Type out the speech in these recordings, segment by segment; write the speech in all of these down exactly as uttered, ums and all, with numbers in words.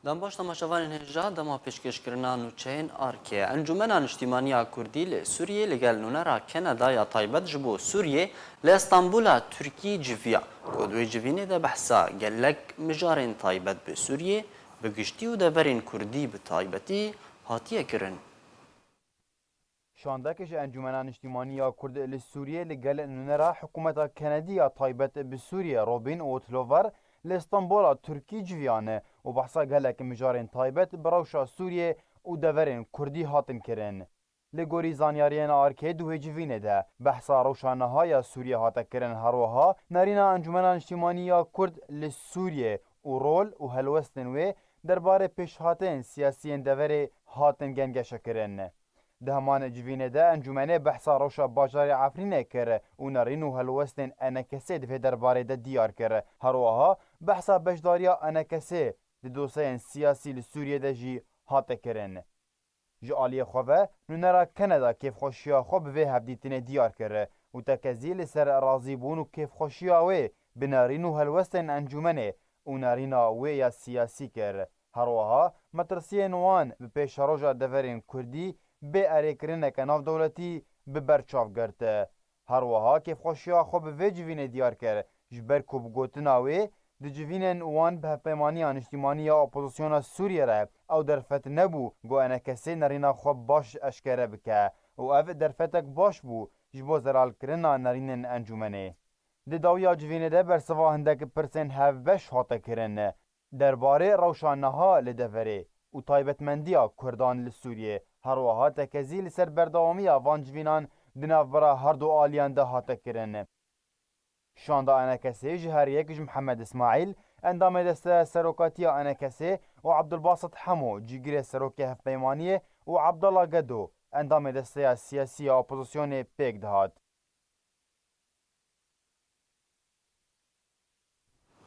Dem baş temaşevanên hêja, dema pêşkêşkirina nûçeyên Arkê. Encûmena Niştîmaniya Kurdî li Sûriyê li gel nûnera Keneda ya taybet ji bo Sûriyê li Stenbola Tirkî civiya, ku di wê civînê de behsa gelek mijarên taybet bi Sûriyê bi giştî û deverên Kurdî bi taybetî hatiye kirin. Şandeke ji Encûmena Niştîmanî ya Kurd li Sûriyê li gel nûnera hikûmeta Kenedî ya taybet bi Sûriyê, Robin Otlover, li Stenbola Tirkî civiyane û behsa gelek mijarên taybet bi rewşa Sûriyê û deverên Kurdî hatin kirin. Li gorî zanyariyên Arkê, di wê civînê de behsa rewşa niha ya Sûriyê hate kirin, herwiha nerîna Encûmena Niştîmanî ya Kurd li Sûriyê û rol û helwestên wê derbarê pêşhateyên siyasiyên deverê hatin gengeşekirin. Di heman civînê de encûmenê behsa rewşa bajarê Efrînê kir û nerîn û helwestên E N K S'ê di vê derbarê de diyar kir. Herwiha behsa beşdariya E N K S'ê di dosyayên siyasî li Sûriyê de jî hate kirin. Ji aliyê xwe ve nûnera Keneda kêfxweşiya xwe bi vê hevdîtinê diyar kir û tekezî li ser razîbûn û kêfxweşiya wê bi nerîn û helwestên encûmenê û nerîna wê ya siyasî kir. Herwiha metirsiyên wan bi pêşeroja deverên Kurdî bê erêkirineke navdewletî bi ber çav girt. Herwiha kêfxweşiya xwe bi vê civînê diyar kir, ji ber ku bi gotina wê di civînên wan bi Hevpeymaniya Niştîmanî ya Opozisyona Sûriyê re ew derfet nebû ku E N K S'ê nerîna xwe baş eşkere bike û ev derfetek baş bû ji bo zelalkirina nerînên encûmenê. Di dawiya civînê de bersiva hindek pirsên hevbeş hate kirin. Derbarê rewşa niha li deverê û taybetmendiya Kurdan li Sûriyê, herwiha tekezî li ser berdewamiya van civînan di navbera her du aliyan de hate kirin. Şanda E N K S'ê ji her yek ji Mihemed Îsmaîl, endamê Desteya Serokatiya E N K S'ê û Ebdulbasit Hemo, cîgirê Serokê Hevpeymaniyê û Abdallah Gedo, endamê Desteya Siyasî ya Opozisyonê pêk dihat.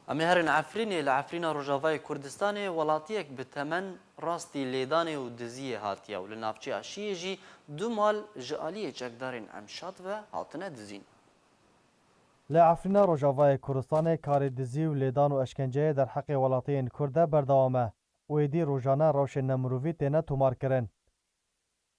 Em ê herin Efrînê. Li Efrîna Rojavayê Kurdistanê welatiyek bi temen rastî lêdanê û diziyê hatiye û li navçeya Şiyê jî du mal ji aliyê çekdarên Emşat ve hatine dizîn. Li Efrîna Rojavayê Kurdistanê karê dizî û lêdan û eşkenceyê derheqê welatiyên Kurd de berdewam e û êdî rojane rewşên nemirovî têne tomarkirin.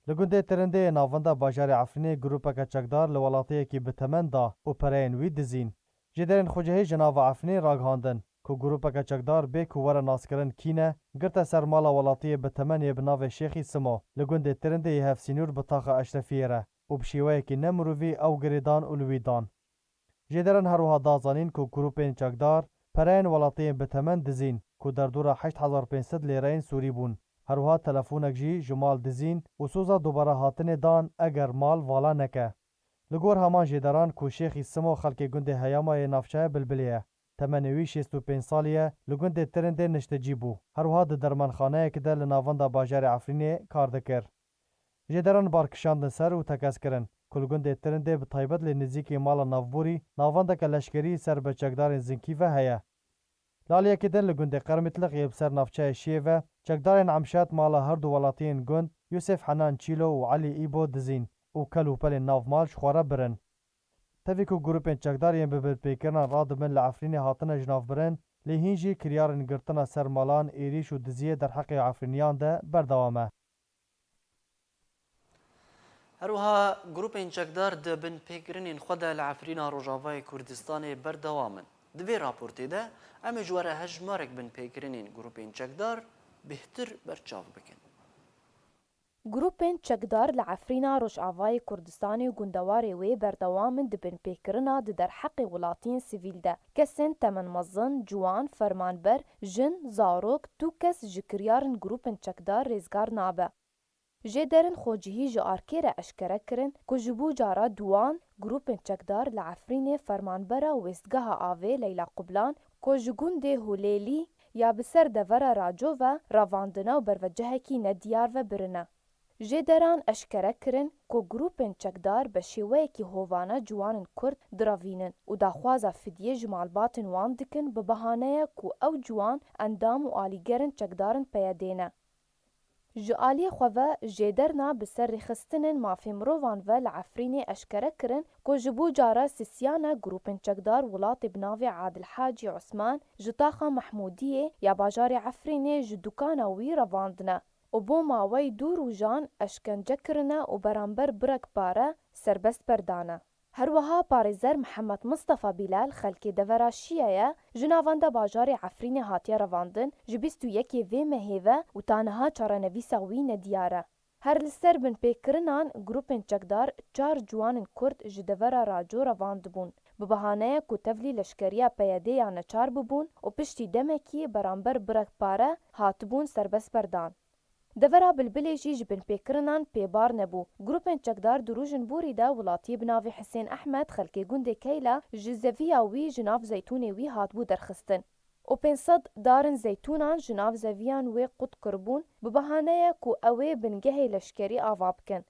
Li gundê Tirindê yê navenda bajarê Efrînê grûpeke çekdar li welatiyekî bi temen da û pereyên wî dizîn. Jêderên xwecihî ji nava Efrînê ragihandin ku grûpeke çekdar bê ku were naskirin kî ne, girte ser mala welatiyê bi temen yê bi navê Şêxî Simo li gundê Tirindê yê hevsînûr bi taxa Eşrefiyê re û bi şêweyekî nemirovî ew girêdan û li wî dan. Jêderan herwiha da zanîn ku grûpên çekdar pereyên welatiyên bi temen dizîn ku derdora heşt hezar pênc sed lêreyên Sûrî bûn. Herwiha telefonek jî ji mal dizîn û soza dubare hatinê dan eger mal vala neke. Li gor heman jêderan ku Şêxî Simo xelkê gundê Heyama yê navçeya Bilbilê ye. Temenê wî şêst û pênc salî ye, li gundê Tirindê niştecî bû. Herwiha di dermanxaneyekê de li navenda bajarê Efrînê kar dikir. Jêderan bar kişandin ser û tekez kirin ku li gundê Tirindê bi taybet lê nêzîkî mala navborî navendeke leşkerî ser bi çekdarên Zinkî ve heye. Li aliyekê din li gundê Qermîtliq yê bi ser navçeya Şiyê ve çekdarên Emşat mala her du welatiyên gund Yusef Henan Çîlo û Elî Îbo dizîn û kel û pelên nav mal ji xwe re birin. Tevî ku grûpên çekdar yên bi binpêkirinan radibin li Efrînê hatine jinavbirin, lê hîn jî kiryarên girtina ser malan, êrîş û diziyê derheqê Efrîniyan de berdewam e. Her wiha grûpên çekdar di binpêkirinên xwe de li Efrîna Rojavayê Kurdistanê berdewam in. Di vê raportê de em ê ji we re hejmarek binpêkirinên grûpên çekdar bêhtir berçav bikin. Grûpên çekdar li Efrîna Rojavayê Kurdistanê û gundewarê wê berdewam in di binpêkirina di derheqê welatiyên sivîl de. Kesên temenmezin, ciwan, fermanber, jin, zarok, tu kes ji kiryarên grûpên çekdar rêzgar nabe. Jêderên xwecihî ji Arkê re eşkere kirin ku ji bo cara duwan grûpên çekdar li Efrînê fermanbera wêstgeha avê Leyla Qublan ku ji gundê Hulêlî ya bi ser devera Raco ve revandine û bervecihekî nediyar ve birine. Jêderan eşkere kirin ku grûpên çekdar bi şêweyekî hovane ciwanên Kurd direvînin û daxwaza fidyê ji malbatên wan dikin bi behaneya ku ew ciwan endam û alîgerên çekdarên PYD'ê ne. Ji aliyê xwe ve jêderna bi ser rêxistinên mafê mirovan ve li Efrînê eşkere kirin ku ji bo cara sisiyane grûpên çekdar welatê bi navê Adil Hacî Osman ji taxa Mehmûdiyê ya bajarê Efrînê ji dukana wî revandine û bo maweyî du rojan eşkence kirine û beramber birek pare serbest berdane. Her wiha parêzer Mihemed Mistefa Bîlal xelkê devera Şiye ye, ji navenda bajarê Efrînê hatiye revandin, ji bîst û yekê vê mehê ve û ta niha çarenivîsa wî nediyar e. Her li ser binpêkirinan grûpên çekdar çar ciwanên Kurd ji devera Raco revandibûn, bi bahaneya ku tevlî leşkeriya P Y D'ê ya neçar bûbûn û piştî demekî beramber birek pare hatibûn serbest berdan. Devera Bilbilê jî ji binpêkirinan pê bar nebû. Grûpên çekdar di rojên borî de welatiyê bi navê Hisên Ehmed xelkê gundê Keyla ji zeviya wî ji nav zeytûnê wî hatibû derxistin û pênc sed darên zeytûnan ji nav zeviyan wê qut kiribûn, bi bahaneya ku ew ê bingehê leşkerî ava bikin.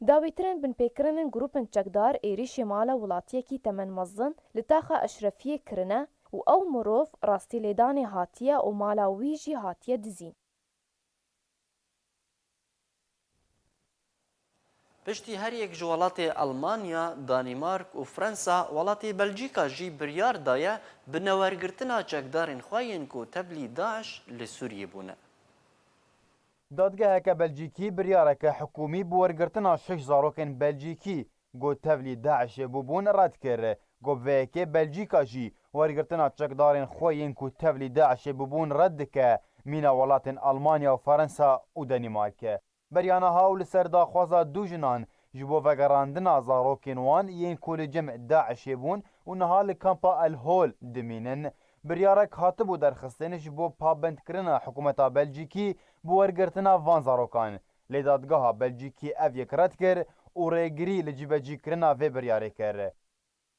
Dawîtirên binpêkirinên grûpên çekdar êrîşê mala welatiyekî temenmezin li taxa Eşrefiyê kirine û ew mirov rastî lêdanê hatiye û mala wî jî hatiye dizîn. Piştî her yek ji welatê Elmanya, Danîmark û Fransa, welatê Belcîka jî biryar daye bi newergirtina çekdarên xwe yên ku tevlî DAIŞ li Sûriyê bûne. Dadgeheke Belcîkî biryareke hikûmî bi wergirtina şeş zarokên Belcîkî ku tevlî DAIŞê bûbûn red kir. Ku bi vê yekê Belcîka jî wergirtina çekdarên xwe yên ku tevlî DAIŞê bûbûn red dike, mîna welatên Almanya û Farensa û Danîmark. Beriya niha û li ser daxwaza du jinan ji bo vegerandina zarokên wan yên ku li cem DAIŞê bûn û niha li kampa El Hol dimînin, biryarek hatibû derxistin ji bo pabendkirina hikûmeta Belcîkî bi wergirtina van zarokan. Lê dadgeha Belcîkî ev yek red kir û rêgirî li cîbecîkirina vê biryarê kir.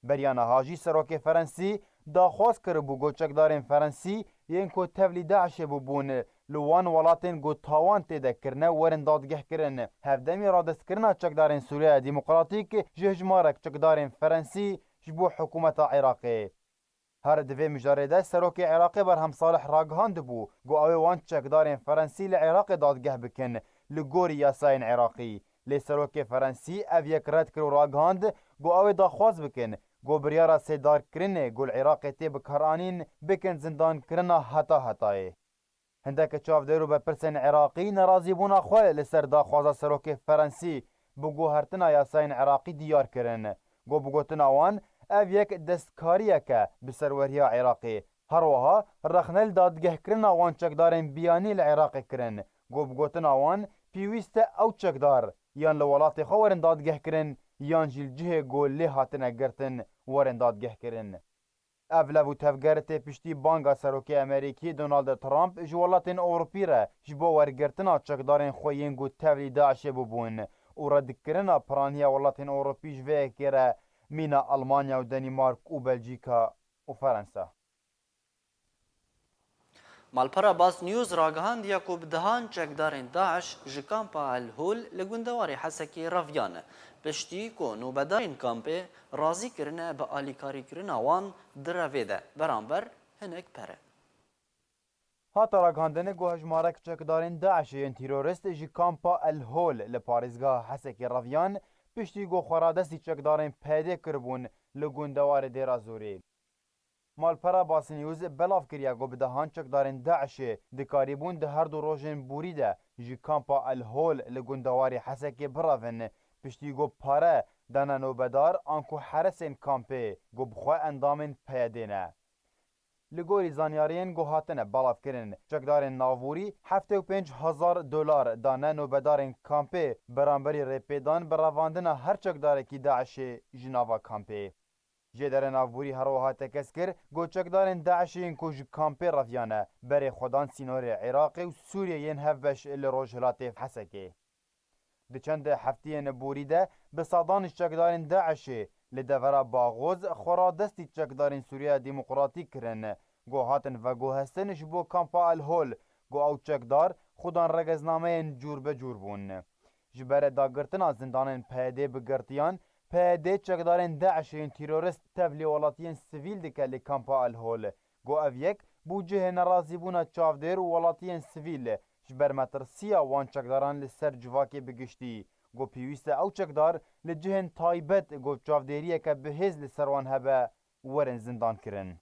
Beriya niha jî serokê Ferensî daxwaz kiribû ku çekdarên Ferensî yên ku tevlî DAIŞê bûbûn li wan welatên ku tawan tê de kirine werin dadgehkirin. Hevdemî radestkirina çekdarên Sûriyeya Demokratîk ji hejmarek çekdarên Ferensî ji bo hikûmeta Iraqê. Her di vê mijarê de serokê Iraqê Berhem Salih ragihandibû ku ew ê wan çekdarên Ferensî li Iraqê dadgeh bikin li gorî yasayên Iraqî. Lê serokê Ferensî ev yek red kir û ragihand ku ew ê daxwaz bikin ku biryara sêdarkirinê ku li Iraqê tê bikaranîn bikin zindankirina heta hetayê. Hindek çavdêr û berpirsên Iraqî nerazîbûna xwe li ser daxwaza serokê Ferensî bi guhertina yasayên Iraqî diyar kirin. Ku bi gotina wan ev yek destkariyek e bi serweriya Iraqê. Her wiha rexne li dadgehkirina wan çekdarên biyanî li Iraqê kirin. Ku bi gotina wan pêwîst e ew çekdar yan li welatê xwe werin dadgehkirin yan jî li cihê ku lê hatine girtin werin dadgehkirin. Ev lev û tevger tê piştî banga serokê Amerîkî Donald Trump ji welatên Ewropî re ji bo wergirtina çekdarên xwe yên ku tevlî DAIŞê bûbûn û redkirina piraniya welatên Ewropî ji vê yekê re mîna Almanya û Danîmark û Belcîka û Ferensa. Malpera Bas News ragihandiye ku bi dehan çekdarên DAIŞ ji kampa El Hol li gundewarê Hesekê reviyane, piştî ku nûbedarên kampê razî kirine bi alîkarîkirina wan di revê de beramber hinek pere. Hate ragihandin ku hejmarek çekdarên DAIŞê yên terorist ji kampa El Hol li parêzgeha Hesekê reviyan, piştî ku xweradestî çekdarên PYDê kiribûn li gundewarê Dêra Zorê. Malpera Bas News belav kiriye ku bi dehan çekdarên DAIŞê dikarîbûn di her du rojên borî de ji kampa El Hol li gundewarê Hesekê birevin, piştî ku pare dane nobedar anku heresên kampê ku bi xwe endamên PYDê ne. Li gorî zanyariyên ku hatine belavkirin, çekdarên navborî heftê û pênc hezar dolar dane nobedarên kampê beramberî rêpêdan bi revandina her çekdarekî DAIŞê ji nava kampê. Jêderê navborî her wiha tekez kir ku çekdarên DAIŞê yên ku ji kampê reviyane, berê xwedan sînorê Iraqê û Sûriyê yên hevbeş li rojhilatê Hesekê. Di çend heftiyên borî de bi sedan ji çekdarên DAIŞê li devera Baxoz xweradestî çekdarên Sûriyeya Demokratîk kirin. Ku hatin veguhestin ji bo kampa El Hol, ku ew çekdar xudan regeznameyên cûr be cûr bûn. Ji ber dagirtina zindanên PYDê bi girtiyan, PYD çekdarên DAIŞê yên terorist tevlî welatiyên sivîl dike li kampa El Hol. Ku ev yek bû cihê nerazîbûna çavdêr û welatiyên sivîl ji ber metirsiya wan çekdaran li ser civakê bi giştî, ku pêwîst e ew çekdar li cihên taybet ku çavdêriyeke bihêz li ser wan hebe, werin zindankirin.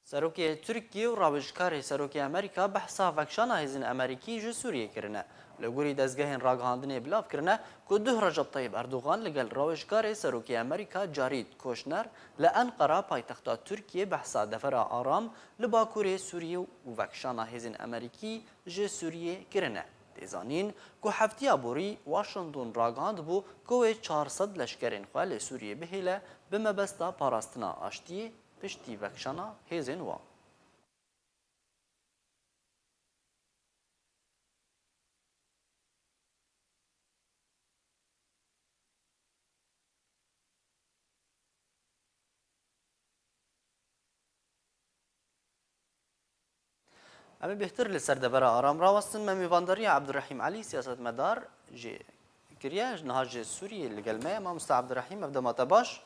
Serokê Tirkiyê û rawêjkarê Serokê Amerîka behsa vekişana hêzên Amerîkî ji Sûriyê kirine. Li gorî dezgehên ragihandinê bilav kirine ku duh Recep Tayyip Erdogan li gel rawêjkarê Serokê Amerîka Jared Kushner li Enqera, paytexta Tirkiyê, behsa devera aram li bakurê Sûriyê û vekişana hêzên Amerîkî ji Sûriyê kirine. Tê zanîn ku heftiya borî Washington ragihandibû ku wê çar sed leşkerên xwe li Sûriyê bihêle bi mebesta parastina aştiyê piştî vekişana hêzên wan. Em ê bêhtir li ser devera aram rawestin. Me mêvandariya Abdurrahîm Elî, siyasetmedar jê kiriye. Niha ji Sûriyê li gel me ye. Mamoste Abdurrahîm, ev dema te baş.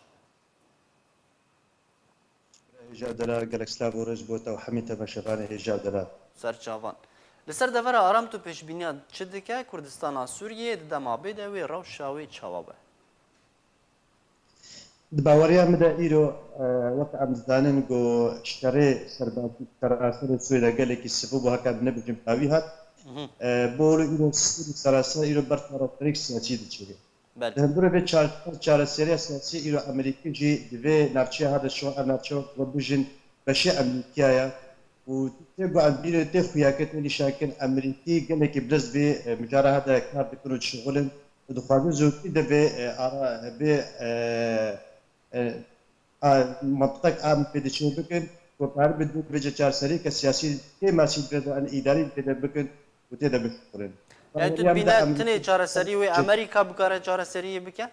Hêja delal, gelek silav û rêz bo te û hemî temaşevanê hêja delal. Ser çavan. Li ser devera aram tu pêşbîniya çi dike? Kurdistana Sûriyê di dema bê de wê rewşa wê çawa be? Di baweriya min de îro, e, wek em dizanin ku şerê serbazî seraserê Sûriyê de gelekî sifû bû, heke em nebêjin pawî hat. Mhm. E, bo wilo îro Sûrî seraser îro ber çareseriyek siyasî diçe. Belê. Di hundirê vê çar-, çareseriya siyasî îro Amerîkî jî di vê navçeya hade şo ev navçe wek bijin beşê Amerîkiya ye. Û tê ku em bîrê tê xuya kir, tê nîşan kir, Amerîkî gelekî bi dest vê, e, mijara hade kar dikin û dişixulin. Û dixwazin zûtî de vê, e, ara, vê, e, e, a, mentiqek a pê diçe bikin, ku karibin dû vêce çareseriyeke siyasî tê masî pê de, an îdarî pê de bikin û tê de bişuxulin. Yani tu dibîne tinê çareserî wê Amerîka bikare çareseriyê bike?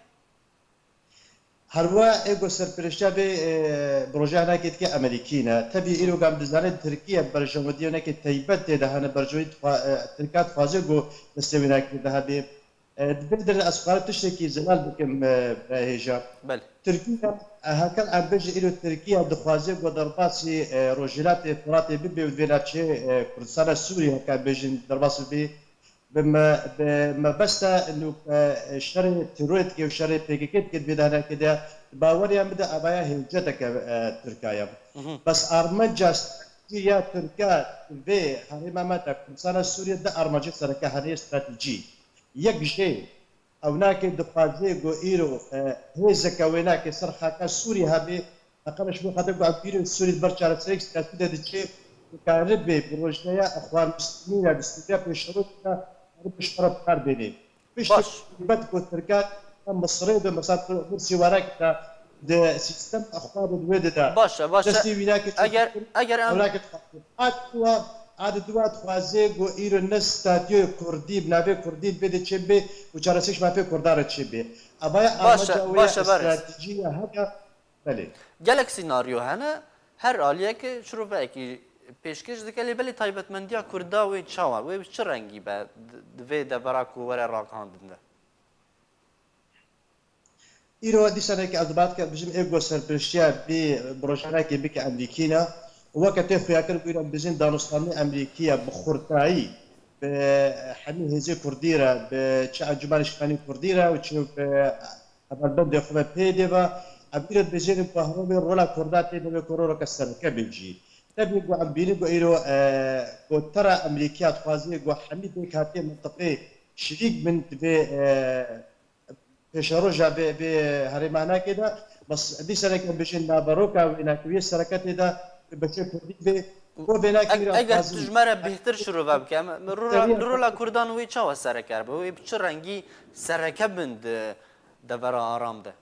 Her wiha ê ku serpirêştiya vê, e, projeya hinekê dike Amerîkî ne. Tevî îro gam dizane Tirkiye berjewendiyê hinekê teybet tê de hene, berjewendî dixwa-, e, Tirka dixwaze ku destê wê hinekê de hebe. E, di vê derê ez xwara tiştekî zelal bikim, e, hêja. Belê. Tirkiye, e, heke em bêjin îro Tirkiye dixwaze ku derbasî, e, Rojhilatê Firatê bibe û di vê navçeyê, e, Kurdistana Sûriyê heke em bêjin derbas bibe, bi me, bi mebesta nû, e, şerê terorê dike û şerê P K K dike di vê de hinekê de, di baweriya min de avaya hênceteke, e, Tirka ye. Mhm. Bes armanca stratejî ya Tirka di vê herêma me de Kurdistana Sûriyê de armancê sereke hene yê stratejî. Yek jê ewnakê dixwaze ku îro, e, hêzeke wênakê ser xaka Sûrî hebe, heqene ji bo xatir ku em bîrên Sûrî di ber çareseriyek siyasî de diçe, dikaribe bi rojneya Exwan Muslimîn ya di Sûriya pêşeroj bike, karibe ji xwe re bi kar bêne. Piştî Baş. Taybet ku Tirka Misirê de, mesela, tu Mursî were kira, di sîstem xwe de wê dide. Baş e, baş e. Destî wî nake Eger, çêkirin, eger em ew nake dixwaze. A di dua, a di dua dixwaze ku îro ne statûyê Kurdî, bi navê Kurdî bê de çê bê û çareserî ji mafê Kurdan re çê bê. Evaya Baş e, armanca wê baş ya e, Baris. Stratejî ya heke, belê. Gelek senaryo hene, her aliyek şiroveyekî pêşkêş dike, lê belê taybetmendiya Kurda wê çawa, wê bi çi rengî be di, di vê devera ku were ragihandin de? Îro dîsaneke ez dibat ke bijim ê ku serpiriştiya vî projeyanekê bike Emerîkî ne. Û weke tê xuya kir ku îro em bijin danûstandinê Emerîkî ye bi xurtayî, bi hemî hêzê Kurdî re, bi çi Encûmenê Şixanî Kurdî re û çi bi hevalbendê xwe ve P Y D'ê ve. Em îro dibêjin ku hema vê rola Kurda tê de wê ku roleke sereke be jî. Tevî ku em bînin ku îro, e, ku tera Emerîkiya dixwaze ku hemî pêkhatiyê mintiqê şirîk bin di vê, e, pêşeroja vê, vê herêma hinekê de, bes dîsa nek em bêjin naveroka wênakê wê sereke tê de bi beşê Kurdî bê, ku vênakê Eg-, wî re Eger dixwazin tu ji me re bêhtir şirove bike, em, em, li rola, li rola Kurdan wê çawa sereke be? Wê bi çi rengî sereke bin di devera aram de?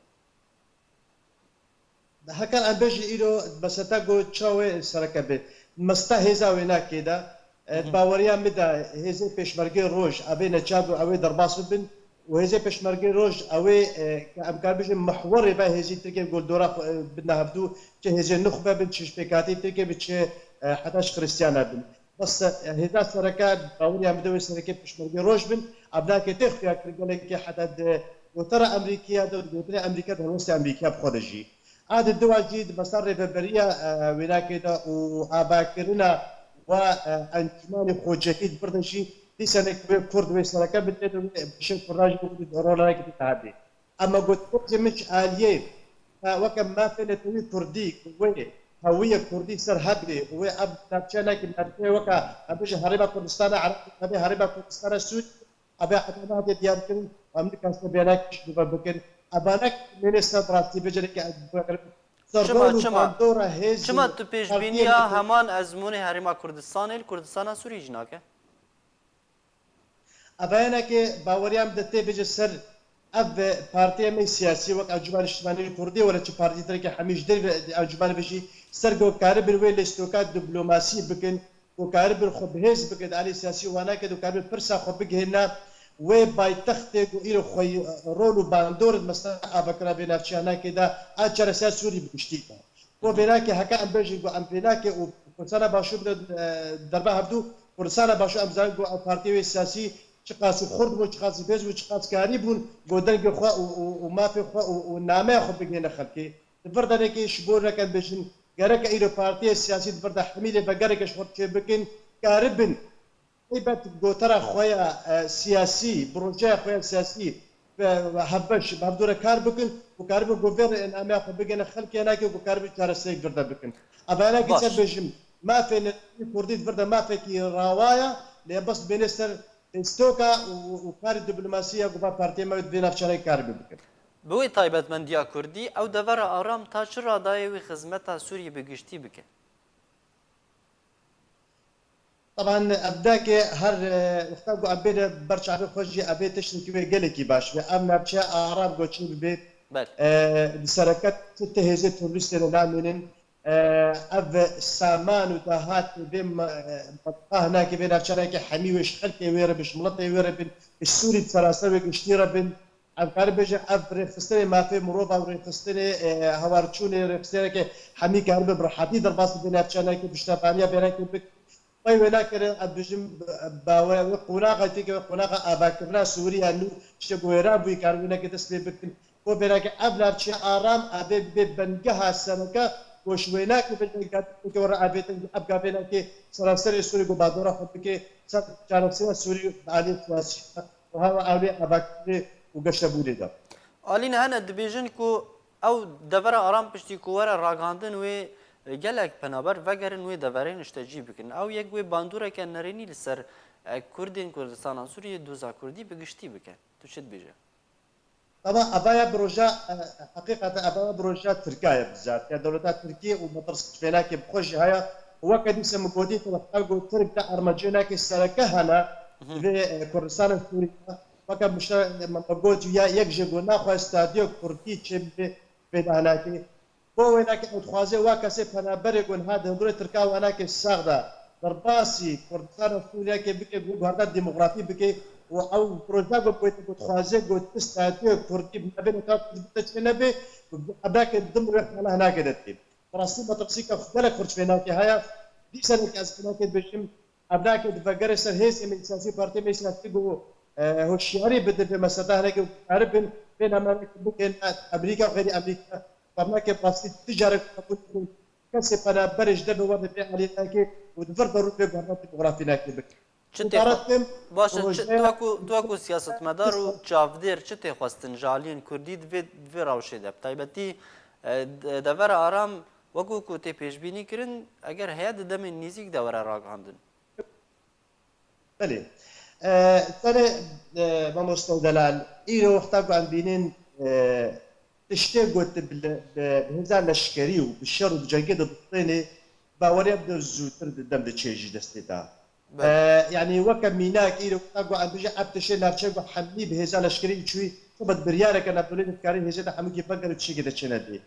Heke em bêjin îro mesele ku çawa wê sereke be. Mesta hêza wênakê de, e, Hı hı. baweriya min de hêzê Pêşmergê Roj, ew ê neçar û ew ê derbas bibin û hêzê Pêşmergê Roj, ew ê, e, ke em kar bijin mihwerê ve hêzî Tirkiye ku li dora xwe, e, bidine hevdû, çi hêzê nuxbe bin, çi ji pêkhatî Tirkiye bin, çi, e, heta ji Xiristiyana bin. Bes, e, hêza sereke, baweriya min de wê sereke Pêşmergê Roj bin, ev nake tê xuya kir gelekê heta di gotara Emerîkiya de, di gotinê Emerîkiya de, helwestê Emerîkiya bi xwe de jî. A di dua jî di mesa rêveberiya, e, wênakê de û avakirina wa, e, encûmenê xwecehî di vir de jî dîsa ne ku wê Kurd wê sereke bidê de wê bişên Kurdan jî wekî rola yekî dî hebê. Ema gotinê min ji aliyê, e, weke mafê netewî Kurdî, ku wê hewiyê Kurdî ser hebê, ku wê ev navçeya nake navçeyê weke, em bêjin Herêma Kurdistana Iraqê, hebê Herêma Kurdistana Sûrî, hebê heta niha tê diyarkirin, em nikasine bênek ji bo ve bikin. Evanek mêne ser bi rastî bêjin ke ez bi ve kirim. Ser Çima, rol û çima? bandora hêzên Çima tu pêşbîniya partiyên heman ezmûnê Herêma Kurdistanê li Kurdistana Sûrî jî nake? Ev hene ke baweriya min de tê bêje ser ev partiya me siyasî wek Encûmen Niştimanî Kurdî were çi partî tire ke hemî ji derve encûmenê ve jî ser ku karibin wê lêstoka diplomasî bikin, ku karibin xwe bihêz bikin di alî siyasî wana ke ku karibin pirsa xwe bigihêne wê paytextê ku îro xwe rol û bandor di mesela avakira vê navçeya nake de a çareser Sûrî bi giştî de. Ku vênakê heke em bêjin ku em vênakê û Kurdistana Başûr bide, e, derbe hevdû, Kurdistana Başûr em zanin ku ew partiyê wê siyasî çiqas xurt bûn, çiqas bêz bûn, çiqas karî bûn, ku dengê xwe û, û, û mafê xwe û, û nameya xwe bigihêne xelkê. Di vir de nekê ji bo reken bêjin, gereke îro partiyê siyasî di vir de hemî lê vegereke ji xwe çê bikin, karibin. Taybet gotara xwe ya, e, siyasî, projeya xwe ya siyasî, e, hevbeş, bi hevdû re kar bikin û karibin ku vê nameya xwe bigihêne xelkê nake ku karibin çareserê girde bikin. Ev hene ki Baş. çend bêjim, mafê netewî Kurdî di vir de mafekî rawa ya, lê bes bêne ser lêstoka û, û karê diplomasî ya ku va partiyê me wê di vê navçaneyê karibin bikin. Bi wê taybetmendiya Kurdî, ew devera aram ta çi radayê wê xizmeta Sûriyê bi giştî bike? Taban ev dake her, e, wexta ku em bêne ber çavê xwe jî ev ê tiştekî wê gelekî baş be. Ev navçeya aram ku çê bibe, Belê. e, bi sereket ti hêzê terorîstê de namînin. E, ev saman û dahatê vê me-, e, mexah nake vê navçe nake hemî wê ji xelkê wê re bin, ji miletê wê re bin, ji Sûrî bi seraser wê giştî re bin. Em karin bêjin ev rêxistinê mafê mirova û rêxistinê, e, hewarçûnê rêxistineke hemî karibe bi rehetî derbas bi navçaneke piştevaniya vêneke bik. Pey wê nakire, em bêjin, bawer wê qonaxa têke wê qonaxa avakirina Sûriya nû, tiştê ku wêran bûyî, karin wêneke dest pê bikin. Ku vêneke ev navçeya aram, ev ê bibe bengeha sereke, ku ji wêneke bêjin, gavêneke were avêtin, ev gavêneke seraserê Sûrî ku badora xwe bike, ser çareseya Sûrî alî siyasî. û hema ew ê avakirinê û geştebûnê de. Alîne hene dibêjin ku ew devera aram piştî ku were ragihandin wê, e, gelek penaber vegerin wê deverê niştecî bikin. Ew yek wê bandoreke nerênî li ser, e, Kurdên Kurdistana Sûriyê, doza Kurdî bi giştî bike. Tu çi dibêje? Ama evaya bi roja, e, heqîqeten evaya bi roja Tirka ye bizar. Ya dewleta Tirkiyê û metirsî fênakê bi xwe jî haya. Weke dîse min gotî ku wexta ku Tirk de armancênakê sereke hene, Hı hı. Divê, e, Kurdistana Sûrî de, weke mişe, me got ya yek jê got naxwe stadyo Kurdî çê bibe pêdanakê. Bo wênakê ew dixwaze wa kesê penaberê ku niha di hundirê Tirka wanakê sax de derbasî Kurdistana Sûriyekê bike, guherda demografî bike û ew proje ku ku dixwaze ku ti stadyo Kurdî bi navê neka Kurdî de çê nebe, ebakê dim wê xala hinakê de tê. Bi rastî metirsîka gelek xurç vênakê heye. Dîsa nekî ez hinekê dibêjim, Evlakê di vegerê ser hêzê me siyasî, partiyê me siyasî ku, e, hoşyarî bidin vê meselada hinekê û karibin vê nameyanekê bigihên Amerîka û xeyrî Amerîka. Parnakê rastî ti carek qebûl dikin. Kesê penaberê ji devê werde vê aliyê nake û di vir de rû vê guherna demografî nake bikin. Çi tê Îbaret xwe-, kim, baş e, çi, proje tu wekû, tu wekû siyasetmedar û çavdêr çi tê xwestin ji aliyên Kurdî di vê, di vê rewşê de? Bi taybetî, e, de-, devera aram wekû ku tê pêşbînî kirin, eger heye di demên nîzîk de were ragihandin. Belê. E, serê, e, mamoste Delal, îro wexta ku em bînin, e, tiştê ku tu bi, bi, bi hêza leşkerî û bi şer û bi cengê de dixwînî, baweriya min zûtir di dem de çê ji destê de. Belê. E, yanî weke mînak îro wexta ku em bijî ev tiştê navçe ku hemî bi hêza leşkerî çûyî, xebat biryareke navdewletî dikarî hêzê de hemûkî veger û tiştekê de çênedî.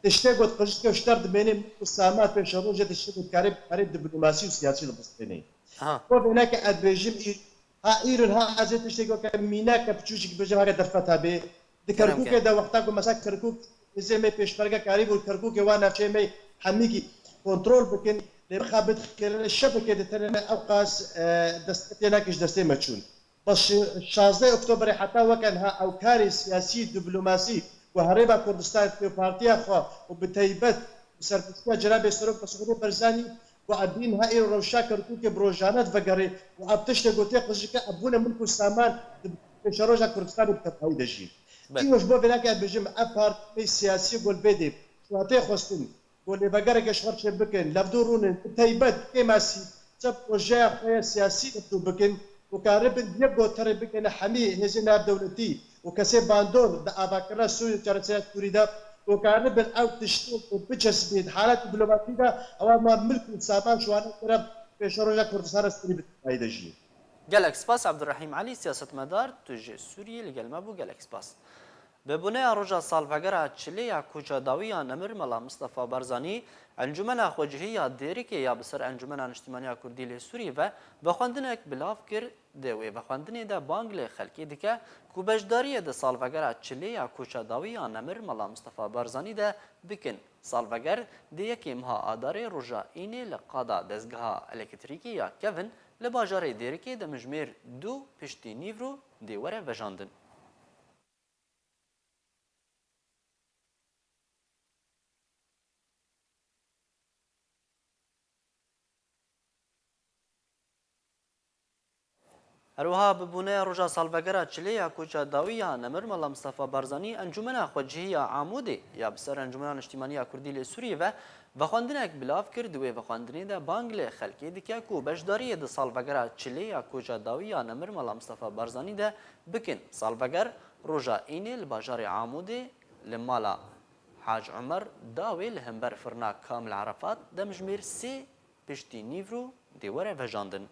Tiştê ku qijike ji der dimênê û samat pêşerojê tiştê ku dikarê bi karê diplomasî û siyasî de bistênê. Aha. Bo vêneke ez dibêjim î-, ha îro ha ez ê tiştekî weke mîneke piçûçik bêjim heke derfet hebê. Di Kerem Kerkûkê ke. de wexta ku mesela Kerkûk hêzê me pêşmerge karîbûn Kerkûkê wan navçeyê me hemîkî kontrol bikin. Lê mixabit xêrene şepekê diterêne ewqas, e, dest tênake ji destê me çûn. Bes şazdeh Oktoberê heta weke niha ew karê siyasî, diplomasî ku Herêma Kurdistanê bi partiya xwe û bi taybet bi serkeftiya Cenabê Serok Mesûd Barzanî Ku ev dîn ha îro rewşa Kerkûkê bi rojane divegerê û ev tiştê ku tê qijike, ev bûne milk û saman di pêşeroja Kurdistanê bi tevahî de jî. Belê. Îro ji bo vê nake ez bêjim, ev partiyê siyasî ku li vê dê ji we tê xwestin ku lêvegereke ji xwe re çêbikin, levdû rûnin, bi teybet kêmasî çi projeya xwe ya siyasî levdû bikin û karibin bi yek goterê bikene hemî hêzên navdewletî û kesê bandor di avakirina Sûrî û çareserîya Sûrî de û karibin ew tiştê ku biçesibîn di haletê dîplomasî de, ewa ma milk û saman ji wan re pêşeroja Kurdistana Sûrî bi tevahî de jî. Gelek spas Abdurrahîm Elî, siyasetmedar, tu ji Sûriyê li gel me bû, gelek spas. Bi boneya roja salvegera çilê ya koça dawî ya nemir Mela Mistefa Barzanî, Encûmena Xwecihî ya Dêrikê ya bi ser Encûmena Niştîmaniya Kurdî lê Sûrî ve vexwendinek bilav kir, di wê vexwendinê de bang li xelkê dike ku beşdariyê di salvegera çilê ya koça dawî ya nemir Mela Mistefa Barzanî de bikin. Salveger di yekê meha Adarê roja Înê li qada dezgeha elektrîkê ya kevin li bajarê Dêrikê demjimêr du piştî nîvro dê were vejandin. Her wiha bi boneya roja salvegera çilê ya koça dawî ya nemir Mela Mistefa Barzanî, Encûmena Xwecihî ya Amûdê ya bi ser Encûmena Niştîmanî ya Kurdî lê Sûriyê ve vexwendinek bilav kir. Di wê vexwendinê de bang li xelkê dike ku beşdariyê di salvegera çilê ya koça dawî ya nemir Mela Mistefa Barzanî de bikin. Salveger roja Înê li bajarê Amûdê li mala Hac Umer Dawê li hember firna Kamil Arefat demjimêr sê piştî nîvro dê were vejandin.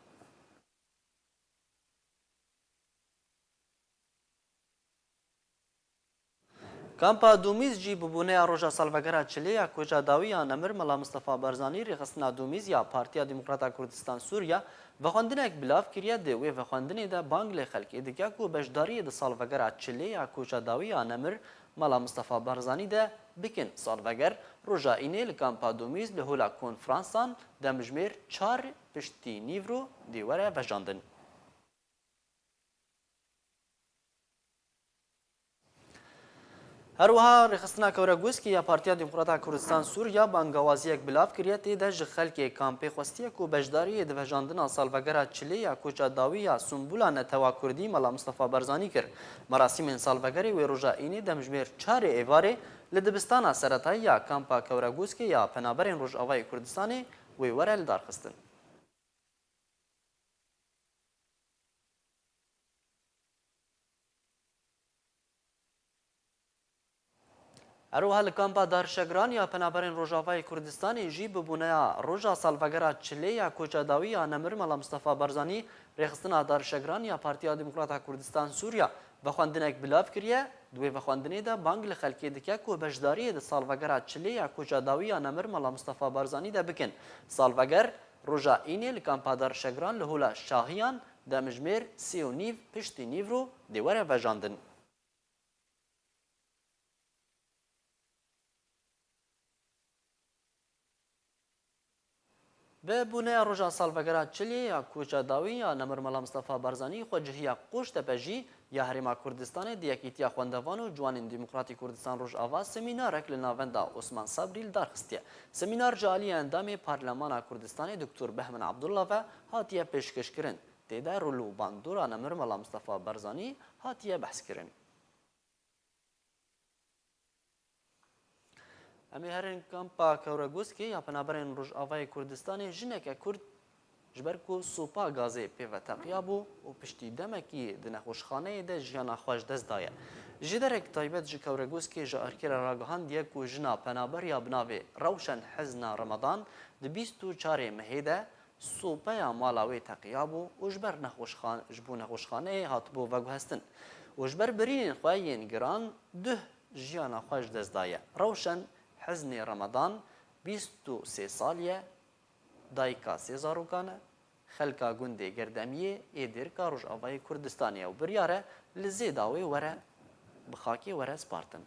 Kampa Dumîz jî bi boneya roja salvegera çilê ya koça dawî ya nemir Mela Mistefa Barzanî, rêxistina Dumîz ya Partiya Demokrata Kurdistan Sûriya, vexwendinek bilav kiriye. Di wê vexwendinê de bang li xelkê dike ku beşdariyê di salvegera çilê ya koça dawî ya nemir Mela Mistefa Barzanî de bikin. Salveger roja Înê li Kampa Dumîz li Hola Konfransan demjimêr çar piştî nîvro dê were vejandin. Her wiha Rêxistina Kewregûskê ya Partiya Demokrata Kurdistan Sûriya bangawaziyek bilav kiriye, tê de ji xelkê kampê xwestiye ku beşdariyê di vejandina salvegera çilê ya koça dawî ya Sumbûla Netewa Kurdî Mela Mistefa Barzanî kir. Merasîmên salvegerê wê roja Înê demjimêr çarê êvarê li dibistana seretayî ya kampa Kewregûskê ya Penaberên Rojavayê Kurdistanê wê were lidarxistin. Her wiha li kampa Darşegran ya Penaberên Rojavayê Kurdistanê jî bi boneya roja salvegera çilê ya koça dawî ya nemir Mela Mistefa Barzanî, rêxistina Darşegran ya Partiya Demokrata Kurdistan Sûriya vexwendinek bilav kiriye. Di wê vexwendinê de bang li xelkê dike ku beşdariyê di salvegera çilê ya koça dawî ya nemir Mela Mistefa Barzanî de bikin. Salveger roja Înê li kampa Darşegran li Hola Şahiyan demjimêr sê û nîv piştî nîvro dê were vejandin. Bi boneya roja salvegera çilê ya koça dawî ya nemir Mela Mistefa Barzanî, xwecihiya Qoştepe jî ya Herêma Kurdistanê di Yekîtiya Xwendevan û Ciwanên Demokratî Kurdistan Rojava semînarek li navenda Osman Sabrî li dar xistiye. Semînar ji aliyê endamê Parlemana Kurdistanê Doktor Behmen Abdullah ve hatiye pêşkêşkirin. Tê de rol û bandora nemir Mela Mistefa Barzanî hatiye behskirin. Em ê herin kampa Kewregûskê ya Penaberên Rojavayê Kurdistanê jineke Kurd ji ber ku sopa gazê pê ve teqiyabû û piştî demekî di nexweşxaneyê de jiyana xwe ji dest daye. Ji derek taybet ji Kewregûskê ji arkê re ragihandiye ku jina penaber ya bi navê Rewşen Hezna Remadan di bîst û çarê mehê de sopeya mala wê teqiyabû û ji ber nexweşxan-, ji bo nexweşxaneyê hatibû veguhestin û ji ber birînên xwe yên giran duh jiyana xwe ji dest daye. Rewşen Heznê Remadan bîst û sê salî ye, dayika sê zarokan e, xelka gundê Gerdemiyê ê Dêrika Rojavayê Kurdistanê ye û biryar e li Zêdawê were bi xakê were spartin.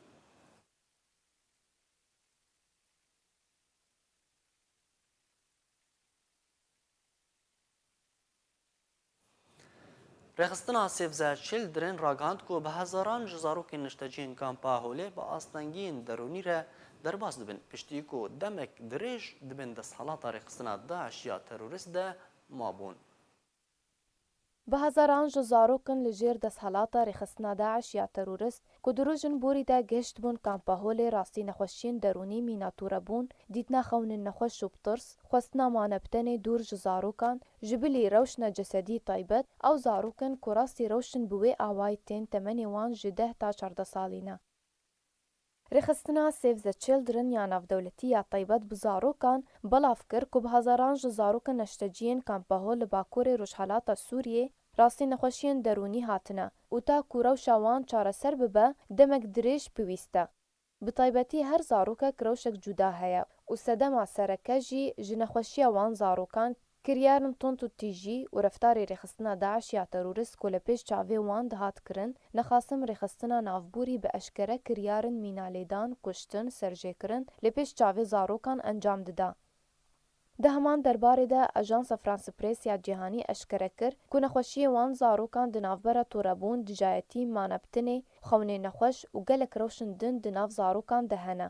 Rêxistina Save the Children ragihand ku bi hezaran ji zarokên nişteciyên kampa Holê bi astengiyên derûnî re derbas dibin, piştî ku demek dirêj dibin desthelata rêxistina DAIŞ ya terorist de mabûn. Bi hezaran ji zarokin li jêr desthelata rêxistina DAIŞ ya terorist ku di rojin borî de gihiştibûn kampa Holê rastî nexweşiyên derûnî mîna tûrebûn, dîtina xewnên nexweş û bi tirs, xwestina mane bi tenê dûr ji zarokan, ji bilî rewşna cesedî taybet, ew zarok in ku rastî rewşin bi wê awayî tên temenê wan ji deh ta çardeh salî ne. Rêxistina Save the Children ya navdewletî ya taybet bi zarokan belav kir ku bi hezaran ji zarokin neşteciyên kampa Hol li bakurê rojhelata Sûriyê rastî nexweşiyên derûnî hatine û ta ku rewşa wan çareser bibe, demek dirêj pêwîst e. Bi taybetî her zarokek rewşek cuda heye û sedema sereke jî ji nexweşiya wan zarokan, kiryarên tund û tîjî û reftarê rêxistina DAIŞ ya terorist ku li pêş çavê wan dihat kirin, nexasim rêxistina navborî bi eşkere kiryarên mîna lêdan, kuştin, serjêkirin li pêş çavê zarokan encam dida. Di heman derbarê de Ajansa France Press ya Cîhanî eşkere kir ku nexweşiyê wan zarokan di navbera torebûn, dijayetî, mane bi tinê, xewnê nexweş û gelek rewşin din di nav zarokan de hene.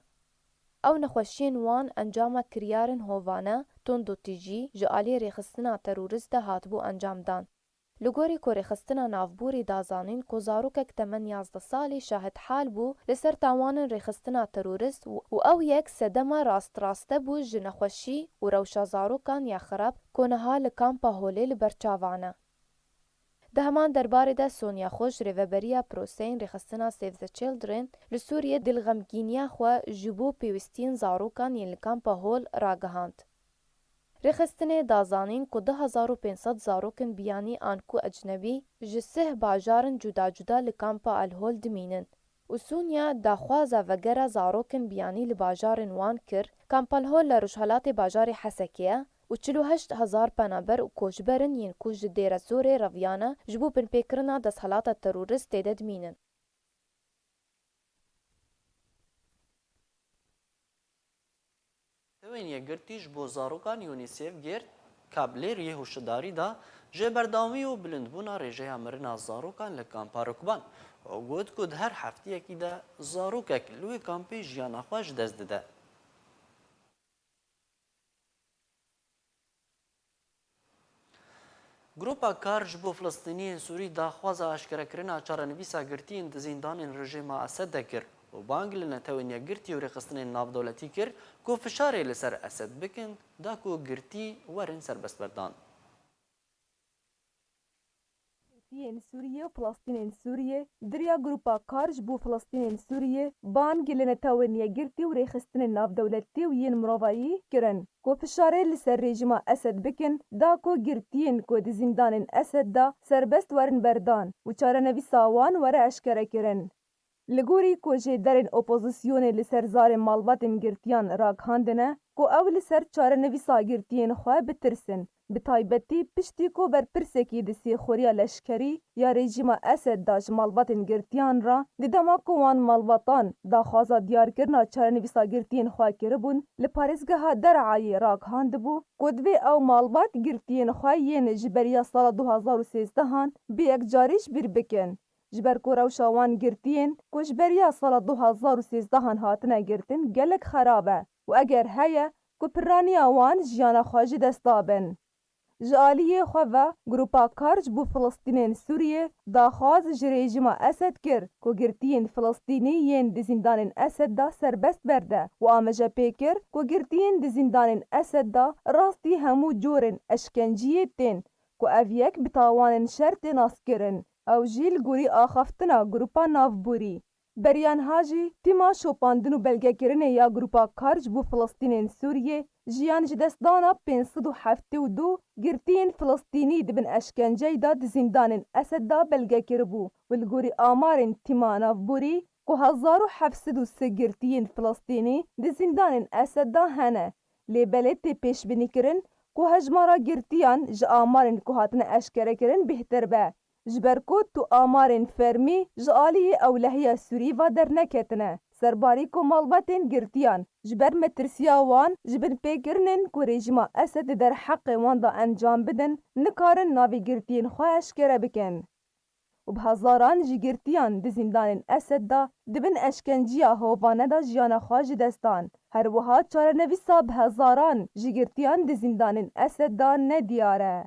Ew nexweşiyên wan encama kiryarên hovane, tund û tîjî ji aliyê rêxistina terorist de hatibû encamdan. Li gorî ku rêxistina navborî da zanîn ku zarokek temen yazdeh salî şahidhal bû li ser tawanên rêxistina terorist û ew yek sedema rastraste bû ji nexweşî û rewşa zarokan ya xirab ku niha li kampa Holê li ber çavan e. Di heman derbarê de Sonya Xoj, rêveberiya proseyên rêxistina Save the Children li Sûriyê, dilxemgîniya xwe ji bo pêwîstiyên zarokan yên li kampa Hol ragihand. Rêxistinê da zanîn ku du hezar û pênc sed zarokên biyanî an ku ecnebî ji sih bajarên cuda cuda li kampa Al Hol dimînin. Û Sonya daxwaza vegera zarokên biyanî li bajarên wan kir, kampa Al Hol li rojhelatê bajarê Hesekê ye û çil û heşt hezar penaber û koçber in yên ku ji Dêra Zorê reviyane ji bo binpêkirina desthilata terorist tê de dimînin. Netewên Yekgirtî ji bo zarokan UNICEF girt, Kabler yê hişdarî da ji berdewamî û bilindbûna rêjeya mirina zarokan li kampa Rukban û got ku di her heftiyekî de zarokek li wê kampê jiyana xwe ji dest dide. Grupa Kar ji bo Filistîniyên Sûrî daxwaza eşkerekirina çarenivîsa girtiyên di zîndanên rejîma Esed de kir û bang li Netewên Yekgirtî û rêxistinên navdewletî kir ku fişarê li ser Esed bikin, da ku girtî werin serbestberdan. Girtiyên Sûriyê û Filistînên Sûriyê, di riya Grupa Kar ji bo Filistînên Sûriyê, bang li Netewên Yekgirtî û rêxistinên navdewletî û yên mirovayî kirin ku fişarê li ser rejîma Esed bikin, da ku girtiyên ku di zîndanên Esed de serbest werin berdan û çarenivîsa wan were eşkerekirin. Li gorî ku jêderên opozisyonê li ser zarê malbatên girtiyan ragihandine ku ew li ser çarenivîsa girtiyên xwe bitirsin, bi taybetî piştî ku berpirsekî di sêxuriya leşkerî ya rejîma Esed de ji malbatên girtiyan re, di dema ku wan malbatan daxwaza diyarkirina çarenivîsa girtiyên xwe kiribûn, li parêzgeha Der'ayê ragihandibû ku divê ew malbat girtiyên xwe yên ji beriya sala du hezar û sêzdehan bi yekcarî ji bîr bikin. Ji ber ku rewşa wan girtiyên ku ji beriya sala du hezar û sêzdehan hatine girtin gelek xerab e û eger heye ku piraniya wan jiyana xwe ji dest dabin. Ji aliyê xwe ve Grupa Kar ji bo Filistînên Sûriyê daxwaz ji rejîma Esed kir ku girtiyên Filistînî yên di zîndanên Esed de serbest berde û ameje pê kir ku girtiyên di zîndanên Esed de rastî hemû corên eşkenciyê tên ku ev yek bi tawanên şer tê naskirin. Ew jî li gorî axaftina Grupa Navborî. Beriya niha jî tîma şopandin û belgekirinê ya Grupa Kar ji bo Filistînên Sûriyê jiyan ji destdana pênc sed û heftê û du girtiyên Filistînî di bin eşkenceyê de di zîndanên Esed de belge kiribû û li gorî amarên tîma navborî ku hezar û heft sed û sê girtiyên Filistînî di zîndanên Esed de hene. Lê belê tê pêşbînîkirin ku hejmara girtiyan ji amarên ku hatine eşkerekirin bêhtir be. Ji ber ku tu amarên fermî ji aliyê ewlehiya Sûrî ve derneketine. Serbarî ku malbatên girtiyan ji ber metirsiya wan ji binpêkirinên ku rejîma Esed di derheqê wan de encam bidin, nikarin navê girtiyên xwe eşkere bikin. û bi hezaran ji girtiyan di zîndanên Esed de di bin eşkenceya hovane de jiyana xwe ji dest dan. Her wiha çarenivîsa bi hezaran ji girtiyan di zîndanên Esed de nediyar e.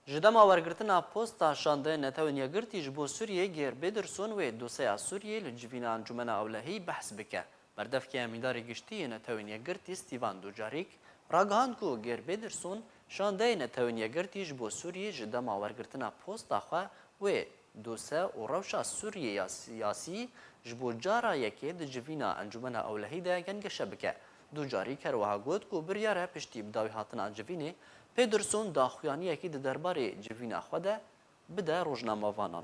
Ji dema wergirtina posta şandeyên Netewên Yekgirtî ji bo Sûriyê, Geir Pedersen wê doseya Sûriyê li civîna Encûmena Ewlehî behs bike. Berdevkê Emîndarê Giştî yê Netewên Yekgirtî Stefan Dujarric ragihand ku Geir Pedersen şandeyên Netewên Yekgirtî ji bo Sûriyê ji dema wergirtina posta xwe wê dose û rewşa Sûriyê ya siyasî ji bo cara yekê di civîna Encûmena Ewlehî de gengeşe bike. Dujarric her wiha got ku biryar e piştî bi dawîhatina civînê Pedersen daxuyaniyekî di derbarê civîna xwe de bide rojnamevanan.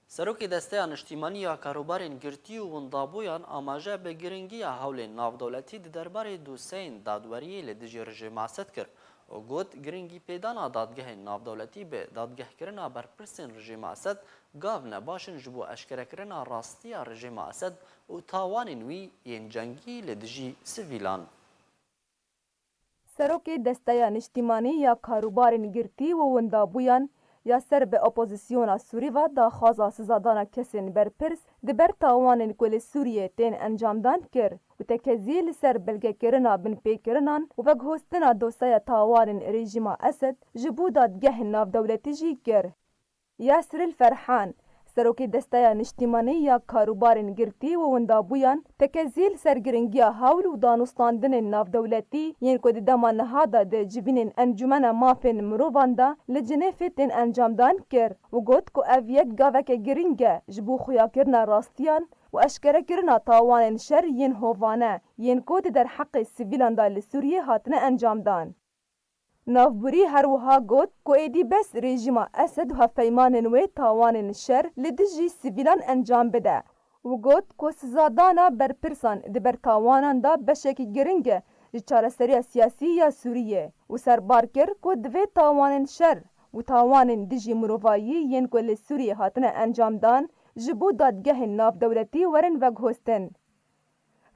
Serokê Desteya Niştîmanî ya Karûbarên Girtî û Windabûyan amaje bi giringiya hewlên navdewletî di derbarê doseyên dadweriyê li dijî rejîma Esed kir û got, giringî pêdana dadgehên navdewletî bi dadgehkirina berpirsên rejîma Esed gav ne baş in ji bo eşkerekirina rastiya rejîma Esed û tawanên wî yên cengî li dijî sivîlan. Serokê Desteya Niştîmanî ya Karûbarên Girtî û Windabûyan ya ser bi opozisyona Sûrî ve daxwaza sizadana kesên berpirs di ber tawanên ku li Sûriyê tên encamdan kir û tekezî li ser belgekirina binpêkirinan û veguhostina doseya tawanên rejîma Esed ji bo dadgehên navdewletî jî kir. Yasril Ferhan, serokê Desteya Niştîmanî ya Karûbarên Girtî û Windabûyan, tekezî li ser giringiya hewl û danûstandinên navdewletî yên ku di dema niha de di civînên Encûmena Mafên Mirovan de li Cinêfê tên encamdan kir û got ku ev yek gaveke girîng e ji bo xuyakirina rastiyan û eşkerekirina tawanên şer yên hovane yên ku di derheqê sivîlan de li Sûriyê hatine encamdan. Navbûrî her wiha got ku êdî bes rejîma Esed û hevpeymanên wê tawanên şer li dijî sivîlan encam bide û got ku sizadana berpirsan di ber tawanan de beşekî giring e ji çareseriya siyasî ya Sûriyê û serbar kir ku divê tawanên şer û tawanên dijî mirovayî yên ku li Sûriyê hatine encamdan ji bo dadgehên navdewletî werin veguhostin.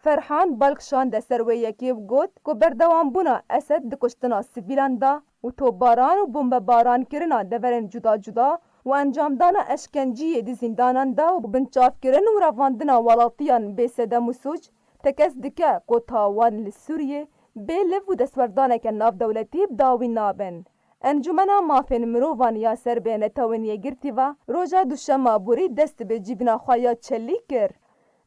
Ferhan bal kişande ser wê yekê û got ku berdewambûna Esed di kuştina sivîlan de û topbaran û bombebarankirina deverên cuda cuda û encamdana eşkenciyê di zîndanan de û binçavkirin û revandina welatiyan bê sedem û sûc tekez dike ku tawan li Sûriyê bê liv û destwerdaneke navdewletî bi dawî nabin. Encûmena Mafên Mirovan ya ser bi Netewên Yekgirtî ve roja Duşema borî dest bi civîna xwe ya çelî kir.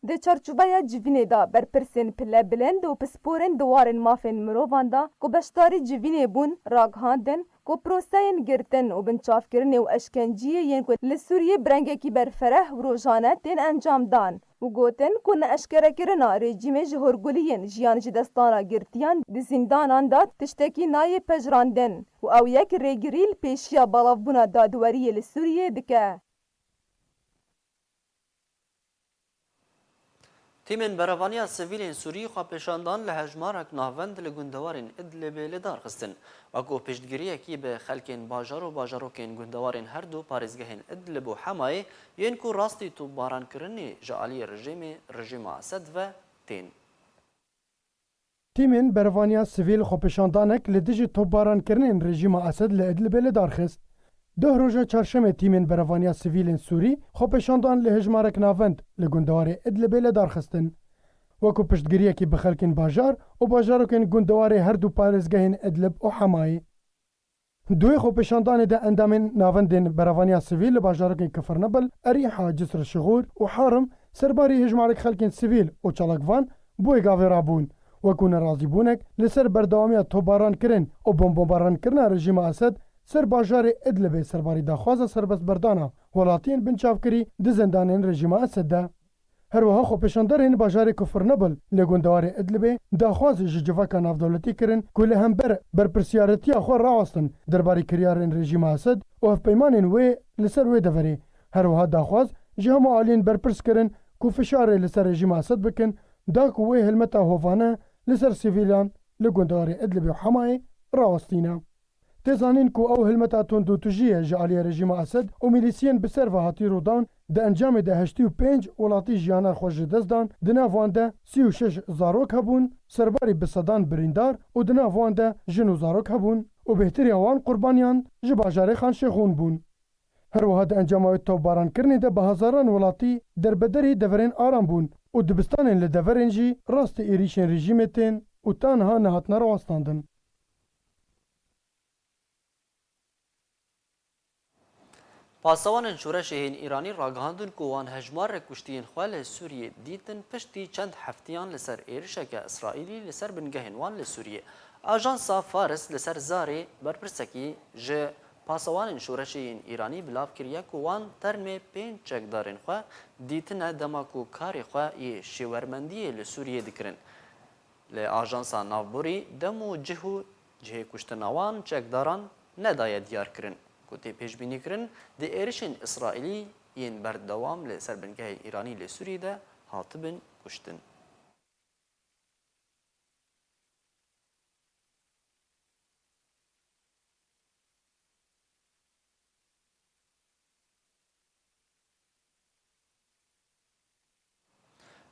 Di çarçoveya civînê de berpirsên pilebilind û pisporên di warên mafên mirovan de ku beşdarî civînê bûn, ragihandin ku proseyên girtin û binçavkirinê û eşkenciyê yên ku li Sûriyê bi rengekî berfereh û rojane tên encamdan û gotin ku neeşkerekirina rejîmê ji horguliyên jiyan ji destana girtiyan di zîndanan de tiştekî nayê pejirandin û ew yek rêgirî li pêşiya belavbûna dadweriyê li Sûriyê dike. Tîmên Berevaniya Sivîlên Sûrî xwepêşandan li hejmarek navend li gundewarên Idlibê li dar xistin, wekû piştgiriyekî bi xelkên bajar û bajarokên gundewarên her du parêzgehên Idlib û Hemayê yên ku rastî topbarankirinê ji aliyê rejîmê, rejîma Esed ve tên. Tîmên berevaniya sivîl xwepêşandanek li dijî topbarankirinên rejîma Esed li Idlibê li dar xist. Duh roja çarşemê tîmên berevaniya sivîlên Sûrî xwepêşandan li hejmarek navend li gundewarê Idlibê li dar xistin, wekû piştgiriyekî bi xelkên bajar û bajarokên gundewarê her du parêzgehên Idlib û Hemayê. Di wê xwepêşandanê de endamên navendên berevaniya sivîl li bajarokên Kifirnebel, Erîha, Cisr Şixûr û Harim serbarî hejmarek xelkên sivîl û çalakvan bi wê gavê rabûn, wekû nerazîbûnek li ser berdewamiya topbarankirin û bombobaranirina rejîma Esed ser bajarê Idlibê serbarî daxwaza serbestberdana welatiyên binçavkirî di zindanên rejîma Esed de. Her wiha xwepêşanderên bajarê Kifirnebel li gundewarê Idlibê daxwaz ji civaka navdewletî kirin ku li hember berpirsiyaretiya xwe rawestin derbarê kiryarên rejîma Esed û hevpeymanên wê li ser wê deverê. Her wiha daxwaz ji hemû aliyên berpirs kirin ku fişarê li ser rejîma Esed bikin, da ku wê hilmeta hovane li ser sivîlan li gundewarê Idlibê û Hemayê rawestîne. Tê zanîn ku ew hilmeta tundûtijî ye ji aliyê rejîma Esed û milîsiyên bi ser ve hatî rûdan, di encamê de heştê û pênc welatî jiyana xwe ji dest dan, di nav wan de sî û şeş zarok hebûn, serbarî bi sedan birîndar û di nav wan de jin û zarok hebûn û bêhtiriya wan qurbaniyan ji bajarê Xanşêxûn bûn. Her wiha di encama wê topbarankirinê de bi hezaran welatî derbederî deverên aram bûn û dibistanên li deverên jî rastî êrîşên rejîmê tên û ta niha nehatine rawestandin. Pasewanên şoreşê yên Îranî ragihandin ku wan hejmarek kuştiyên xwe li Sûriyê dîtin piştî çend heftiyan li ser êrişeke Îsraîlî li ser bingehên wan li Sûriyê. Ajansa Faris li ser Zarê berpirsekî ji pasewanên şoreşê yên Îranî belav kiriye ku wan termê pênc çekdarên xwe dîtine dema ku karê xwe yê şêwermendiyê li Sûriyê dikirin. Lê ajansa navborî dem û cih û cihê kuştina wan çekdaran nedaye diyarkirin, ku tê pêşbînîkirin di êrişên Îsraîlî yên berdewam li ser bingehê Îranî li Sûriyê de hatibin kuştin.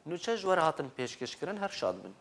Nûçe ji we re hatin pêşkêşkirin, her şad bin.